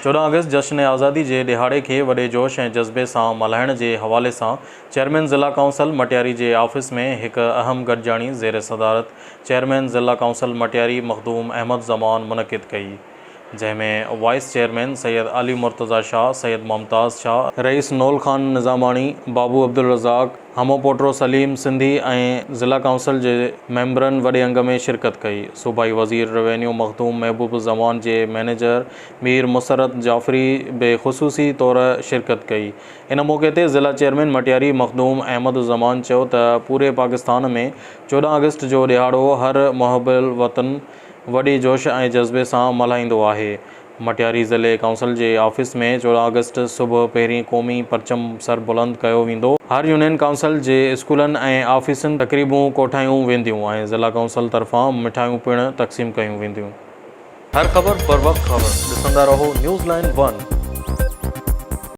14 August جشن آزادي جي ڏهاڙي کي وڏي جوش ۽ جذبي سان ملهائڻ جي حوالي سان چيئرمين ضلع ڪائونسل مٽياري جي آفيس ۾ هڪ اهم گڏجاڻي زير صدارت چيئرمين ضلع ڪائونسل مٽياري مخدوم احمد زمان منعقد ڪئي جنهن ۾ وائيس چيئرمين سيد علي مرتضيٰ شاهه، سيد ممتاز شاهه، رئيس نول خان نظاماڻي، بابو عبدالرزاق، همو پوٽرو سليم سنڌي ۽ ضلع ڪائونسل جي ميمبرن وڏي انگ ۾ شرڪت ڪئي. صوبائي وزير روينيو مخدوم محبوب الزمان جي مئنيجر مير مسرت جعفري به خصوصي طور شرڪت ڪئي. ان موقعي تي ضلع چيئرمين مٽياري مخدوم احمد الزمان چيو ته پوري پاڪستان ۾ 14 آگسٽ جو ڏهاڙو هر محب الوطن وڏي جوش ۽ جذبي سان ملهائيندو آهي. مٽياري ضلعي ڪائونسل جي آفيس ۾ 14 آگسٽ صبح پهرين قومي پرچم سر بلند ڪيو ويندو. هر يونين ڪائونسل جي اسڪولن ۽ آفيسن تقريبون ڪوٺايون وينديون ۽ ضلع ڪائونسل طرفان مٺايون پڻ تقسيم ڪيون وينديون. هر خبر بروقت خبر ڏسندا رهو نيوز لائين ون.